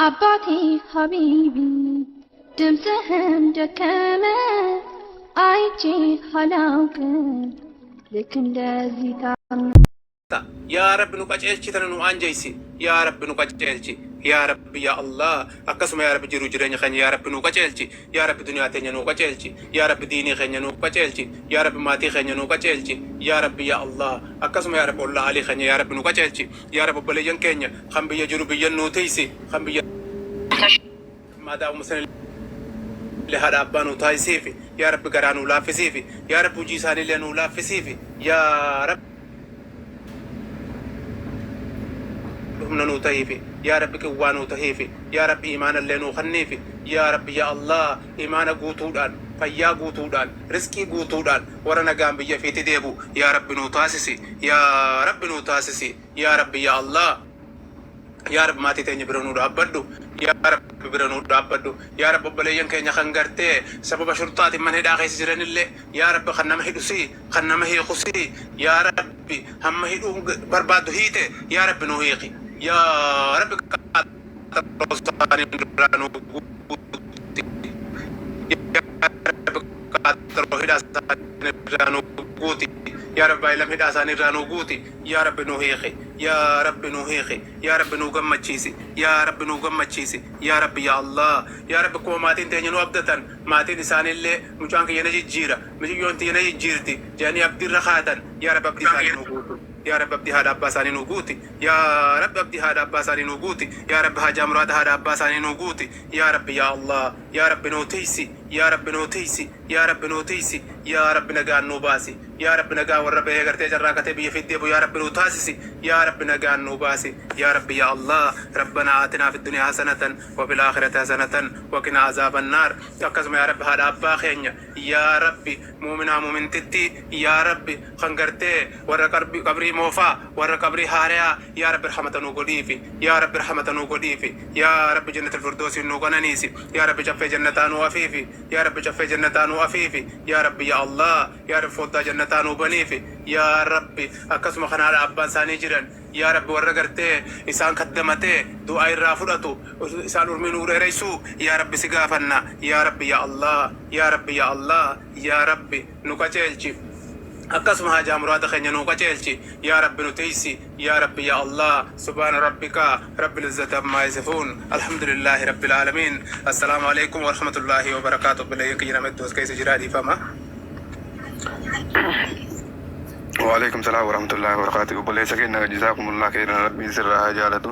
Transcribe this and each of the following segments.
አባቴ ሀቢቢ ድምፅህም ደከመ አይቼ አላውቅም ልክ እንደዚህ ታመ Yaa Rabbi nu qaceelchi tana nu aanjeysi. Yaa Rabbi nu qaceelchi. Yaa Rabbi yaa Allah akkasuma yaa Rabbi jiruu jireenya keenya yaa Rabbi nu qaceelchi. Yaa Rabbi duniyaa teenya nu qaceelchi. Yaa Rabbi diinii keenya nu qaceelchi. Yaa Rabbi maatii keenya nu qaceelchi. Yaa Rabbi yaa Allah akkasuma yaa Rabbi ollaa alii keenya yaa Rabbi nu qaceelchi. Yaa Rabbi obboleeyyan keenya kan biyya jiru biyya nuu tiysi kan biyya maadaamuma sanillee haadha abbaa nuu taasisiifi. Yaa Rabbi garaa nuu laaffisiifi. Yaa Rabbi hojii isaaniillee nuu laaffisiifi. Yaa Rabbi humna nuu tahiifi. Yaa Rabbi qiwwaa nuu tahiifi. Yaa Rabbi iimaanallee nuu kanniifi. Yaa Rabbi yaa Allah iimaana guutuudhaan fayyaa guutuudhaan rizqii guutuudhaan warra nagaan biyya ifiitti deebi'u yaa Rabbi nuu taasisi. Yaa Rabbi nuu taasisi. Yaa Rabbi yaa Allah. Yaa Rabbi maatii teenya bira nuu dhaabbadhu. Yaa Rabbi bira nuu dhaabbadhu. Yaa Rabbi obboleeyyan keenya kan gartee sababa shurxaatiin mana hidhaa keessa jiranillee yaa Rabbi kan nama hidhu sii kan nama hiiku sii yaa Rabbi hamma hidhuu barbaaddu hiite yaa Rabbi nuu hiiki. Yaa Rabbi qaaxaroo isaanii irraa nuu guuti. Yaa Rabbi qaaxaroo hidhaa isaanii irraa nuu guuti. Yaa Rabbi baay'ilam hidhaa isaanii irraa nuu guuti. Yaa Rabbi nuu hiiki. Yaa Rabbi nuu hiiki. Yaa Rabbi nuu gammachiisi. Yaa Rabbi nuu gammachiisi. Yaa Rabbi yaa Allah. Yaa Rabbi akkuma maatiin teenya nu abdatan maatiin isaaniillee mucaan kiyya na jijjiira miciyyoon tiyya na jijjiirti jedhanii abdii irra kaatan yaa Rabbi abdii isaanii nuu guutu. Yaa Rabbi abdii haadha abbaa isaanii nuu guuti. Yaa Rabbi abdii haadha abbaa isaanii nuu guuti. Yaa Rabbi haajaa muraada haadha abbaa isaanii nuu guuti. Yaa Rabbi yaa Allah. Yaa Rabbi nuu tiysi. Yaa Rabbi nuu tiysi. Yaa Rabbi nuu tiysi. Yaa Rabbi nagaan nuu baasi. Yaa Rabbi nagaan warra bahee gartee carraaqatee biyya ofiitti deebi'u yaa Rabbi nuu taasisi. Yaa Rabbi nagaan nuu baasi. Yaa Rabbi yaa Allah. Rabbanaa aatinaa fid duniyaa hasanatan wa fil aakhirati hasanatan wa qinaa azaaban naar. Akkasuma yaa Rabbi haadha abbaa keenya yaa Rabbi muuminaa muumintittii yaa Rabbi kan gartee warra qabrii moofaa warra qabrii haarayaa yaa Rabbi rahmata nuu godhiifi. Yaa Rabbi rahmata nuu godhiifi. Yaa Rabbi jannatul firdoosiin nuu qananiisi. Yaa Rabbi caffee jannataa nuu afiifi. Yaa Rabbi caffee jannataa nuu afiifi. Yaa Rabbi yaa Allah. Yaa Rabbi foddaa jannataa nuu baniifi. Yaa Rabbi akkasuma kan haadha abbaan isaanii jiran yaa Rabbi warra gartee isaan kaddamatee du'aa irraa fudhatu isaan urmii nuu dheereysuu yaa Rabbi si gaafanna. Yaa Rabbi yaa Allah. Yaa Rabbi yaa Allah. Yaa Rabbi nu qaceelchi. Akkasuma haajaa muraada keenya nuu qaceelchi. Yaa Rabbi nu tiysi. Yaa Rabbi yaa Allah. Subhaana rabbika rabbil izzati ammaa yasifuun. Alhamdulillaahi rabbil aalamiin. Assalaamu alaikum warahmatullaahi wabarakaatu. Obboleeyyan kiyya nama iddoo as keessa jiraa dhiifama. Waalaikum salaam warahmatullahi wabarakatuh. Obboleessa keenya jazaakumullah khairan rabbiin sirraa haa jaalatu.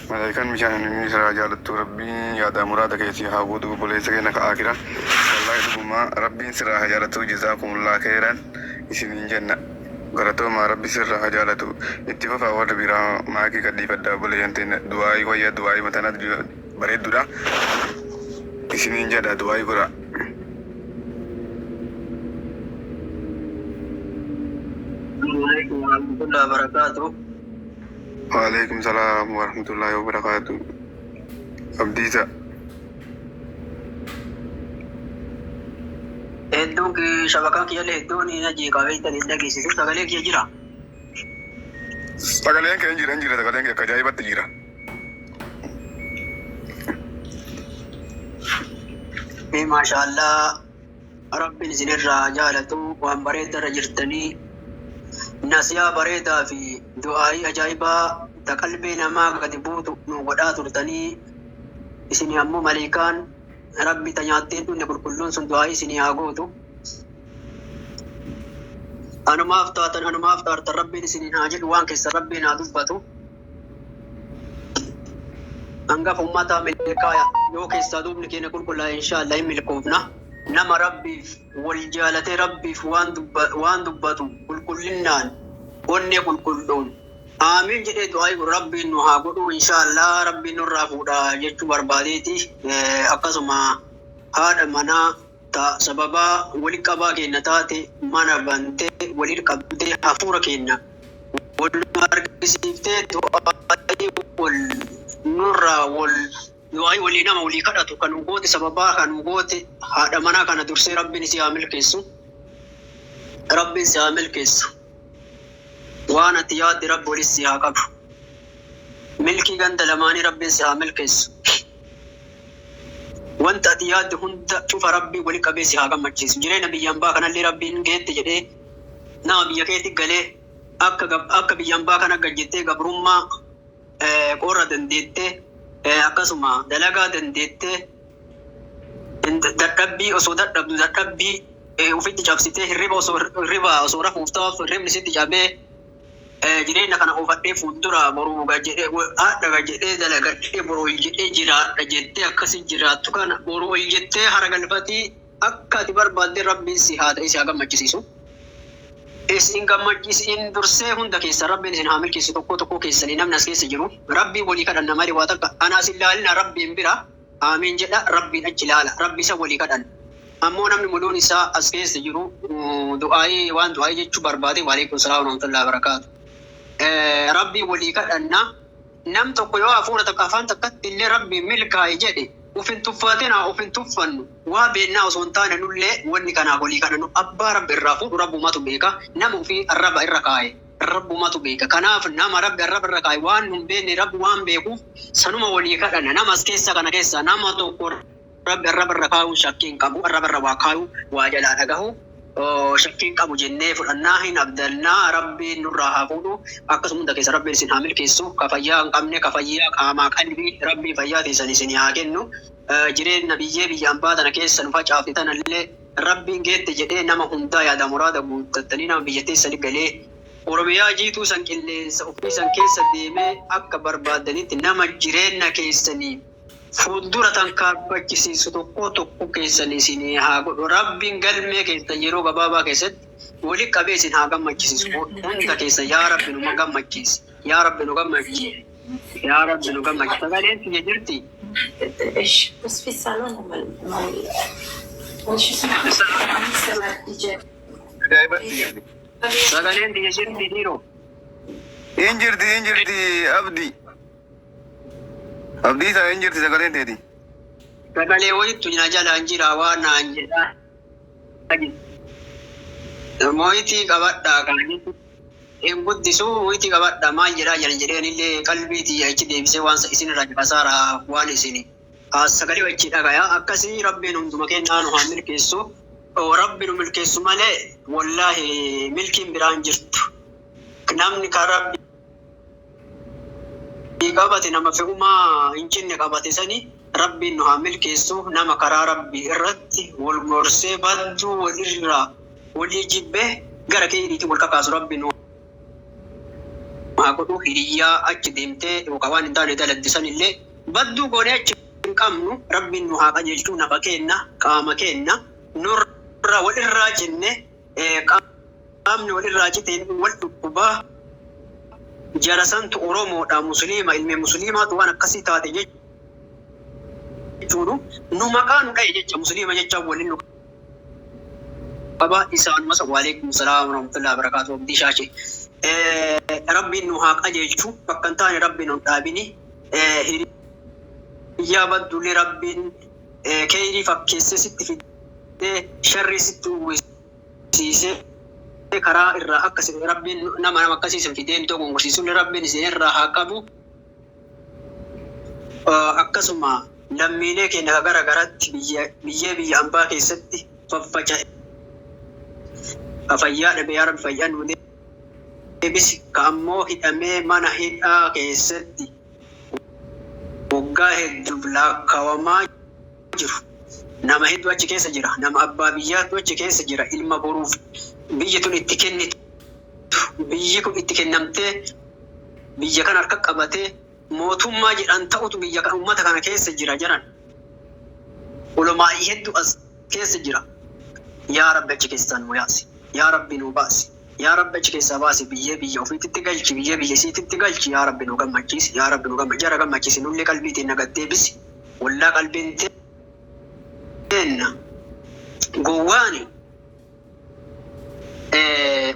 Malaayikaan bishaan inni sirraa haa jaalattu rabbiin yaada muraada keessi haa guutu obboleessa keenya ka akira. Wallaahi dhuguma rabbiin sirraa haa jaalatu jazaakumullah khairan isiniin jenna. Galatoomaa rabbi sirraa haa jaalatu. Itti fufaa warri biraa maakii gadhiifadhaa obboleeyyan teenya du'aayii wayya du'aayii matana bareedduudha. Isiniin jedha du'aayii godhaa. Alaikum warahmatullahi wabarakatuh. Waalaikum salaam warahmatullahi wabarakatuh. Abdiisa. Hedduun shabakaan kiyyallee hedduun hin ajeeqaa beektan hin dhageessisu. Sagalee kiyya jira. Sagaleen kee hin jira hin jira sagaleen kee akka ajaa'ibatti jira. Mee maashaallah Rabbiin isinirraa haa jaalatu waan bareedarra jirtanii nasiyaa bareedaa fi du'aayii ajaa'ibaa ta qalbii namaa gadi buutu nu godhaa turtanii isinii ammoo maliikaan Rabbi ta nyaattee hin dhunne qulqulluun sun du'aayii isinii haa gootu. Anumaaf taatan anumaaf taartan Rabbiin isiniin haa jedhu waan keessan Rabbiin haa dubbatu. Hangafa ummataa milkaaya yoo keessaa duubni keenya qulqullaa'e inshaallah hin milkoofna. Nama Rabbiif wal jaalatee Rabbiif waan waan dubbatu qulqullinnaan onnee qulqulluun Aamiin jedhee du'aa'ii godhu Rabbiin nu haa godhu inshaallah Rabbiin nurraa fuudha jechuu barbaadeeti. Akkasuma haadha manaa ta sababaa wali qabaa keenna taate mana bantee wali qabdee hafuura keenna wal nu argisiiftee du'aa'ii wal nurraa wal du'aa'ii walii nama walii kadhatu kan nu goote sababaa kan nu goote haadha manaa kana dursee Rabbiin isii haa milkeessu. Rabbiin si haa milkeessu. Waan ati yaadde Rabbi walitti si haa qabu. Milkii ganda lamaanii Rabbiin si haa milkeessu. Wanta ati yaadde hunda cufa Rabbiin wali qabee si haa gammachiisu. Jireenya biyya ambaa kanallee Rabbiin geette jedhee nama biyya keetti galee akka akka biyya ambaa kana gad jettee gabrummaa qorra dandeettee, akkasuma dalagaa dandeettee, dadhabbii osoo dadhabdu dadhabbii ofitti cabsitee, hirriba osoo hirriba osoo rafuuf ta'u hirribni sitti cabee, jireenya kana oofadhee fuuldura boruu gad jedhee, haadha gad jedhee dalagadhee boruu ol jedhee jiraadha jettee akkasi jiraattu kana boruu ol jettee hara galfatii akka ati barbaadde Rabbiin si haa ta'e, si haa gammachisiisu. Isin gammachiisin dursee hunda keessa Rabbiin isin haa milkeessu, tokko tokko keessanii namni as keessa jiru. Rabbiin walii kadhanna malee waa takka ana as ilaalina. Rabbiin bira aamiin jedha, Rabbiin achi ilaala, Rabbi isa walii kadhanna. Ammoo namni muluun isaa as keessa jiru du'aayii waan du'aayii jechuu barbaade, waalaikum salaam warahmatullahi wabarakaatu. Rabbiin walii kadhanna. Nam tokko yoo hafuura takka afaan takkatti illee Rabbiin milkaa'e jedhe, ufin tuffatinaa, ufin tuffannu. Waa beennaa osoo hin taane, nullee wanni kanaaf walii kadhannu abbaa Rabbi irraa fuudhu Rabbumatu beeka. Nama ufii arraba irra kaa'e Rabbumatu beeka. Kanaaf nama Rabbi arraba irra kaa'e, waan nun beekne Rabbi waan beekuuf sanuma walii kadhanna. Nama as keessa kana keessa nama tokko Rabbi arraba irra kaa'uun shakkii hin qabu. Arraba irra waa kaa'u, waa jalaa dhagahu shakkii hin qabu jennee fudhannaa, hin abdannaa. Rabbiin nurraa haa fuudhu. Akkasuma hunda keessa Rabbiin isin haa milkeessu. Ka fayyaa hin qabne, ka fayyaa qaamaa qalbii, Rabbiin fayyaa teessan isin haa kennu. Jireenya biyyee biyya ambaa tana keessa nu facaafte tanallee Rabbiin geette jedhee nama hundaa yaada muraada guuttattanii, nama biyya teessanii galee Oromiyaa jiituu san qilleensa ofii san keessa deemee akka barbaaddanitti nama jireenya keessanii fuuldura tan kaabachisiisu tokko tokko keessan isin haa godhu. Rabbiin galmee keessan yeroo gabaabaa keessatti wali qabee isin haa gammachisiisu hunda keessa. Yaa Rabbi, nu gammachiisi. Yaa Rabbi, nu gammachiisi. Yaa Rabbi, nu gammachiisi. Sagaleen tiyya jirti? ايش بس في الصالون ولا شو اسمه Ajaa'ibatti. Sagaleen tiyya jirti, dhiiroo? Hin jirti, hin jirti, Abdi. Abdii isaa, hin jirti sagaleen teeti. Sagalee wayittu na jalaan jira waan naan jedhaa. Mo'itii qabadhaa kan hin guddisuu, mo'itii qabadhaa maal jedhaa jiran jedheen illee qalbii tiyya achi deebisee waan isin irraa kasaara waan isin sagalee achi dhagaya. Akkasii Rabbiin hunduma keenyaa nu haa milkeessu. Rabbi nu milkeessu malee wallaahi milkiin biraan jirtu. Namni kan Rabbi qabate nama fe'umaa hin cinne qabate sani Rabbiin nu haa milkeessu. Nama karaa Rabbii irratti wal gorsee, badduu walirraa walii jibbee gara keeyriitti wal kakaasu Rabbiin nu haa godhu. Hiriyyaa achi deemtee yookaan waan hin taane daladdisan illee badduu goonee achi hin qabnu. Rabbiin nu haa qajeelchuu. Nafa keenna, qaama keenna nurra walirraa cinne, qaamni walirraa citeen wal dhukkubaa. Jara santu Oromoodha, Musliima, ilmi Musliimaatu waan akkasii taate jechuudha. Nu maqaa nu dha'e jecha Musliima jecha waliin nu qaba isaan masa. Waalaikum salaam warahmatullahi wabarakatuh. Abdii Shaashe, Rabbiin nu haa qajeelchu. Bakka hin taane Rabbiin nu dhaabini. Hiriyyaa baddullee Rabbiin keeyrii fakkeessee sitti fidee sharrii sitti uwwisiisee karaa irraa akka Rabbiin nama nama akkasii isin fidee nu dogongorsiisullee Rabbiin isin irraa haa qabu. Akkasuma lammiilee keenya gara garatti biyyee biyya ambaa keessatti faffaca'e, ka fayyaa dhabe yaa Rabbi fayyaa nuu deebisi. Ka ammoo hidhamee mana hidhaa keessatti waggaa hedduuf laakkawamaa jiru, nama hedduu achi keessa jira. Nama abbaa biyyaatu achi keessa jira. Ilma boruuf biyyi tun itti kennitu, biyyi kun itti kennamtee biyya kana harka qabatee mootummaa jedhan ta'utu biyya kana ummata kana keessa jira jedhan. Ulamaa'ii hedduu as keessa jira. Yaa Rabbi, achi keessaa nu yaasi. Yaa Rabbi, nu baasi. Yaa Rabbi, achi keessaa baasi, biyyee biyya ofiititti galchi, biyyee biyya isiititti galchi. Yaa Rabbi, nu gammachiisi. Yaa Rabbi, nu gammachiisi. Jara gammachiisi. Nullee qalbii teenya gad deebisi. Wallaa qalbiin teenna gowwaani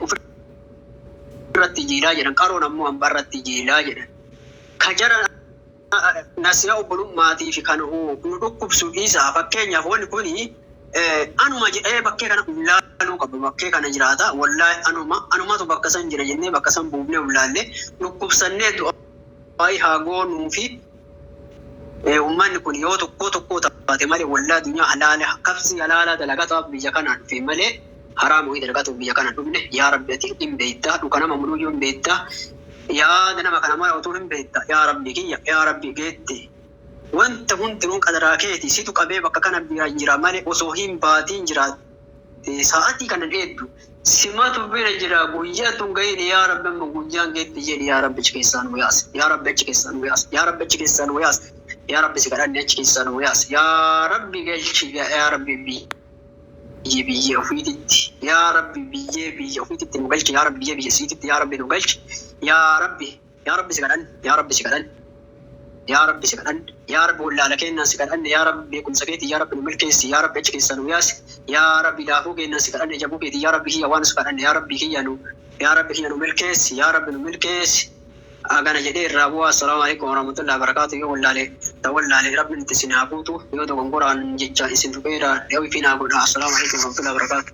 ofirratti jiilaa jedhan, qaroon ammoo hambaa irratti jiilaa jedhan. Ka jara nasiha obbolummaatii fi kan nu dhukkubsu dhiisaa. Fakkeenyaaf wanni kuni anuma jedhee bakkee kana ullaaluu qabu, bakkee kana jiraata, wallaahi anuma anumatu bakka san jira jennee bakka san buufnee ullaallee dhukkubsannee du'aa haa goonuu fi Uummanni kun yoo tokko tokko taate malee wallaa addunyaa halaala kabsi halaala dalagataaf biyya kanaan dhufe malee haraam wayii dalagatuuf biyya kanaan dhufne. Yaa Rabbi, ati hin beektaa, dhuka nama muduyyuu hin beektaa, yaada nama kana mara utuu hin beektaa. Yaa Rabbi kiyya, yaa Rabbi geette, wanta hundinuu qadaraa keeti, situ qabee bakka kana bira jira malee osoo hin baatiin jiraatte sa'aatii kana dheeddu simatu bira jira. Guyyaa tun gahin, yaa Rabbi, amma guyyaan geette jedhi. Yaa Rabbi, achi keessaa nu yaas. Yaa Rabbi, achi keessaa nu yaas. Yaa Rabbi, achi keessaa nu yaas. Yaa Rabbi, si kadhanne, achi keessaa nu yaas. Yaa Rabbi, galchi. Yaa Rabbi, biyye biyya ofiititti, yaa Rabbi, biyyee biyya ofiititti nu galchi. Yaa Rabbi, biyyee biyya siititti, yaa Rabbi, nu galchi. Yaa Rabbi, yaa Rabbi, si kadhanne. Yaa Rabbi, si kadhanne. Yaa Rabbi, si kadhanne. Yaa Rabbi, wallaala kennaan si kadhanne. Yaa Rabbi, beekumsa keetii, yaa Rabbi, nu milkeessi. Yaa Rabbi, achi keessaa nu yaasi. Yaa Rabbi, daafuu kennaan si kadhanne, jabuu keetii, yaa Rabbi kiyya, waan si kadhanne. Yaa Rabbi kiyya, nu, yaa Rabbi kiyya, nu milkeessi. Yaa Rabbi, nu milkeessi. Agana jedhee irraa bu'aa. Assalaamu alaikum warahmatullahi wabarakatuh. Yoo wallaale ta wallaale Rabbi itti isin haa guutu. Yoo dogongoraan jecha isin tuqeera, yoo ifi naa godha. Assalaamu alaikum warahmatullahi wabarakatuh.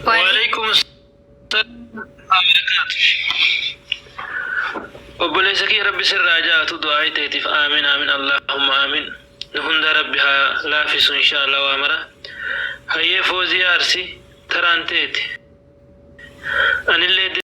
وعليكم السلام وبركاته. Obboleessa kiyya, Rabbi sirraa jaalatu, du'aa teetiif aamin, aamin, allahumma aamin. Nu hunda Rabbi haa laafisu, insha Allah. Waa mara hayyee. Foozii Aarsi, taraan teeti anillee.